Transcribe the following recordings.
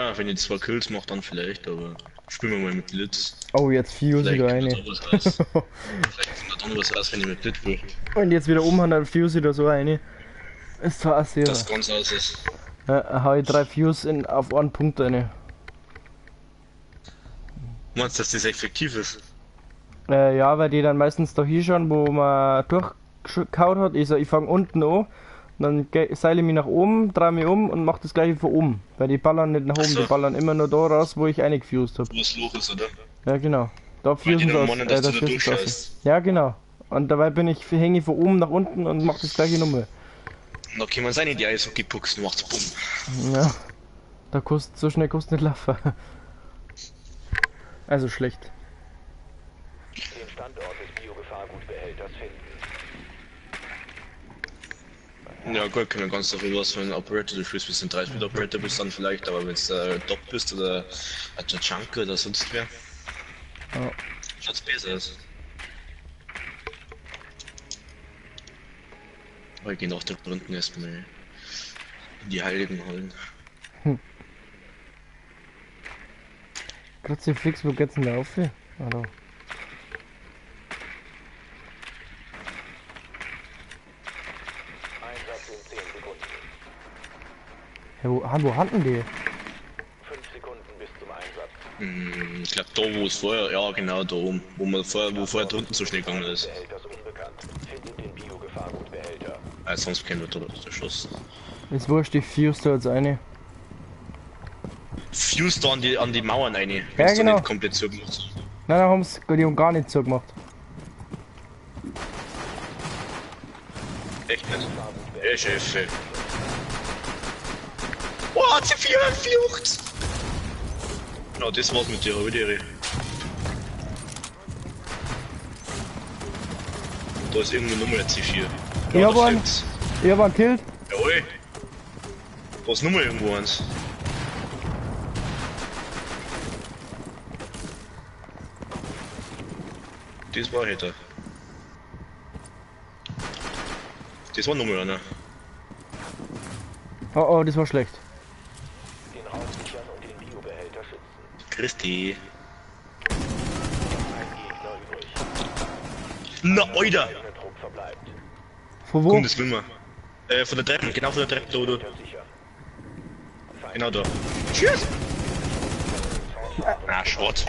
Ja, wenn ich zwei Kills mache, dann vielleicht, aber spielen wir mal mit Blitz. Oh, jetzt fuse ich Vielleicht da kommt rein. da was raus. Vielleicht kommt da dann was raus, wenn ich mit Blitz spiele. Und jetzt wieder oben, dann fuse ich da so rein. Ist zwar auch sehr. Das ganz aus ist. Ja, hau ich drei Fuse auf einen Punkt rein. Meinst du, dass das effektiv ist? Ja, weil die dann meistens da hinschauen, wo man durchgekaut hat. Ich, sag, ich fange unten an, dann seile ich mich nach oben, drehe mich um und mach das gleiche von oben. Weil die ballern nicht nach oben, so. Die ballern immer nur da raus, wo ich eingefused hab. Wo es Loch ist, oder? Ja, genau. Da Weil die fusen sie dann aus. meinen, dass Da du da fusen sie aus. durchschaust. Ja, genau. Und dabei bin ich, hänge ich von oben nach unten und mach das gleiche nochmal. Und da kommen sie auch nicht die Eishockey-Pucks und macht's bumm. Ja. Da kostet, so schnell kostet nicht laufen. Also schlecht. Den Standort des Biogefahrgutbehälters finden. Ja gut, können wir ganz darüber was für ein Operator du spielst, bis du ein 3 Speed Operator bist dann vielleicht, aber wenn du Top bist oder ein Tachanka oder sonst wer, Ja. schaut's besser aus. Aber ich geh nach der Runden erstmal in die heiligen Hallen. Kruzifix, wo geht's denn da auf? Ah, da. Einsatz in 10 Sekunden. Hey, wo handen die? 5 Sekunden bis zum Einsatz. Ich glaube da, wo es vorher, ja genau da oben, wo man vorher, wo vorher drunten so schnell gegangen ist. Behälters unbekannt. Findet den Biogefahrgutbehälter. Ah, sonst käme da der Schuss. Ist wurscht, ich fuse da jetzt eine. Fuse da an die Mauern rein, Ja, wenn's da genau. nicht komplett zugemacht. Nein, da haben's die haben gar nicht zugemacht. Echt nicht? Ja, Chef, ey. Oh, C4 flucht! Genau, das war's mit dir, hab ich dir. Da ist irgendwo Nummer C4. Ich hab da einen. fliegt's. Ich hab einen killt. Jawohl. Da ist Nummer irgendwo eins. Das war Hater. Das war Nummer einer. Oh, oh, das war schlecht. Den Raum sichern und den Biobehälter schützen. Christi. Ein Gegner übrig. Na, Alter! Eigener Trupp verbleibt. Von wo? Komm, das will man. Von der Treppe, genau von der Treppe da, oder? Behälter sicher. Genau da. Tschüss! Ah, Schrott.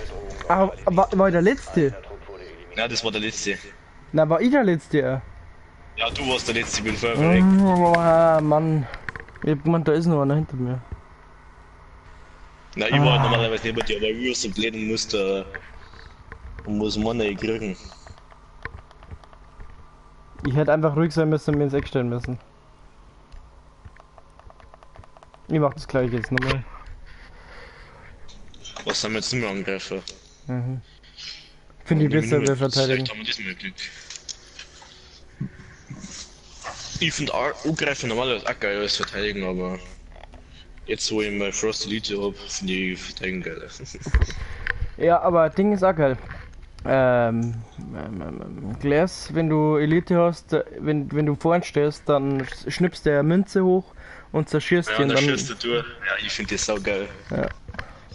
Ah, war ich der Letzte? Trupp wurde eliminiert. Na, das war der letzte. Na, war ich der Letzte? Ja, du warst der letzte, ich bin vorher verreckt. Oh, Mann. Ich hab gemeint, da ist noch einer hinter mir. Na, ich war normalerweise nicht bei dir, aber ich war so blöd und musste. Und muss Money kriegen. Ich hätte einfach ruhig sein müssen und mir ins Eck stellen müssen. Ich mach das gleich jetzt nochmal. Was sind wir jetzt nicht mehr angreifen? Mhm. Finde ich besser, wir verteidigen. Vielleicht haben wir das mal Glück. Ich finde angreifen normalerweise auch geil als verteidigen, aber jetzt wo ich mal Frost Elite hab, finde ich verteidigen geiler. Ja, aber Ding ist auch geil. Glass, wenn du Elite hast, wenn du vorn stehst, dann schnippst der Münze hoch und zerschießt Ja, die und und dann dann. schießt du durch. Ja, ich finde das saugeil. Ja.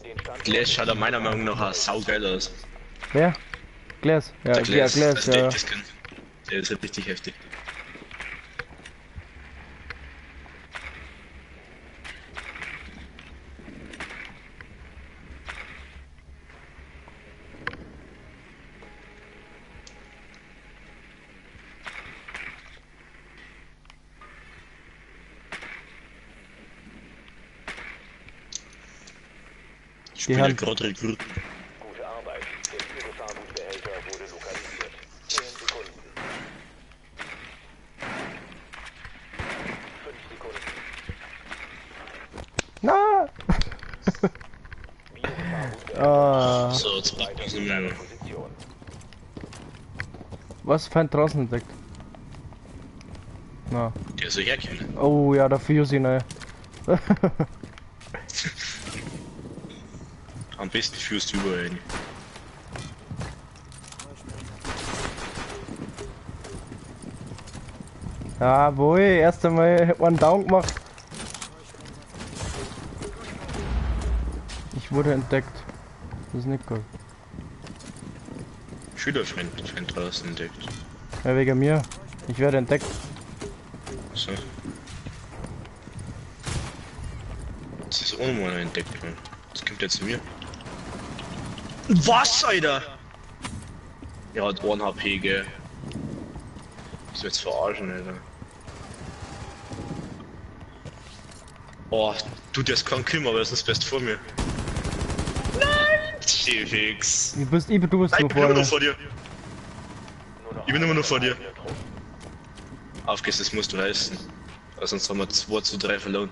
Den Standort Glass schaut meiner Meinung nach auch saugeil aus. Wer? Glass. Ja, Der Glass, ja, Glass, also ja. der, das kann, der ist halt richtig heftig. Ich Die bin ja haben- gerade Rekrut. Gute Arbeit. Der Biogefahrgutbehälter wurde lokalisiert. 10 Sekunden. 5 Sekunden. Na! Biogefahrgutbehälter Ah, So, jetzt packen wir es nicht mehr. Position. was Feind draußen entdeckt? Na. Der soll herkommen. Oh ja, da fuse ich neu. Am besten führst du überall hin. Jawohl, erst einmal one down gemacht. Ich wurde entdeckt. Das ist nicht gut. Schülerfreund draußen entdeckt. Ja, wegen mir. Ich werde entdeckt. So. Das ist auch nochmal entdeckt, man. Das kommt ja zu mir. Was, Alter? Er hat 1 HP, gell. Ich soll jetzt verarschen, Alter. Oh, du, der ist kein Kill, aber das ist das Beste vor mir. Nein! Fix. Du bist, du bist Nein, nur ich bin immer vor noch mir. vor dir. Ich bin immer noch vor dir. Auf geht's, das musst du reißen. Weil sonst haben wir 2:3 verloren.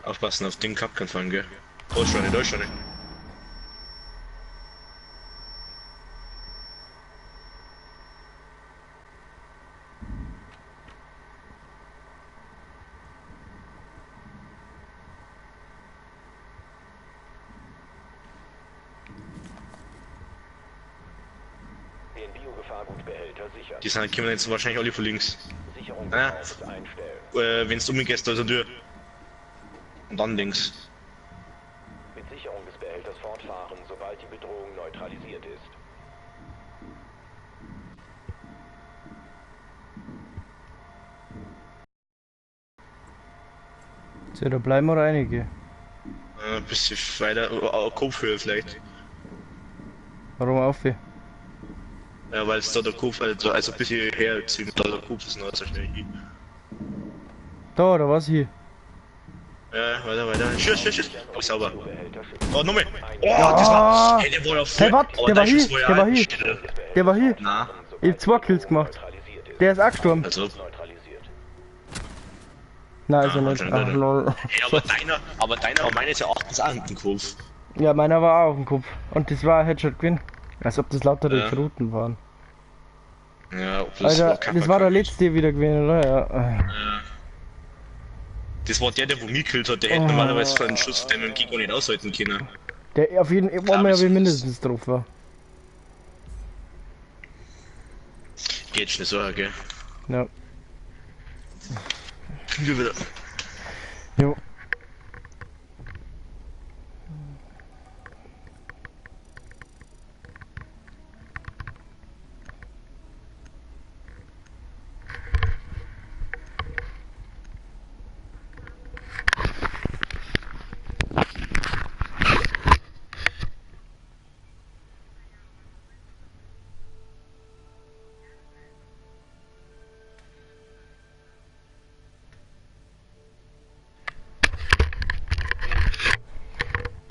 Aufpassen, auf den Cup kann fahren, gell? Da ist schon nicht, da ist schon nicht. Den Biogefahrgutbehälter sichern. Die sind, kommen jetzt wahrscheinlich alle von links. Sicherung Ah. des Raumes einstellen. Wenn's umgehst, da ist eine Tür. Und dann links. Mit Sicherung des Behälters fortfahren, sobald die Bedrohung neutralisiert ist. So, da bleiben wir einige. Ein bisschen weiter, Kopfhöhe vielleicht. Warum auf? Ja, weil es da der Kopf, also ein bisschen herziehen, da der Kopf ist noch so schnell hier. Da, oder was hier? Ja, weiter, weiter. Schuss, Schuss, Schuss. Oh, sauber. Behälter schützen. Oh, nochmal. Oh, das war. Hey, der war ja voll. Hey, wat? Aber Der war dein Schuss hier, ja der war hier. schneller. Der war hier. Na, Ich hab 2 Kills gemacht. Neutralisiert ist. Der ist auch gestorben. also. Neutralisiert. Nein, ist er Ah, nicht. anscheinend Ach, nicht. lol. Hey, aber deiner, aber meiner ist ja 8 ist auch ein Kopf. Ja, meiner war auch auf dem Kopf. Und das war ein Headshot gewesen. Als ob das lauter Ja. Rekruten waren. Ja, ob das Alter, war das war der letzte wieder gewesen, oder? Ja. Ja. Das war der, der wo mich gekillt hat, der hätte Oh. normalerweise von einem Schuss den mit dem Gegner nicht aushalten können. Der auf jeden Fall Klar, habe ich das- mindestens drauf war. Geht schnell so, gell? Ja. Wir wieder. Jo.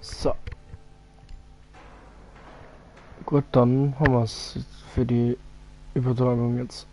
So. Gut, dann haben wir es für die Übertragung jetzt.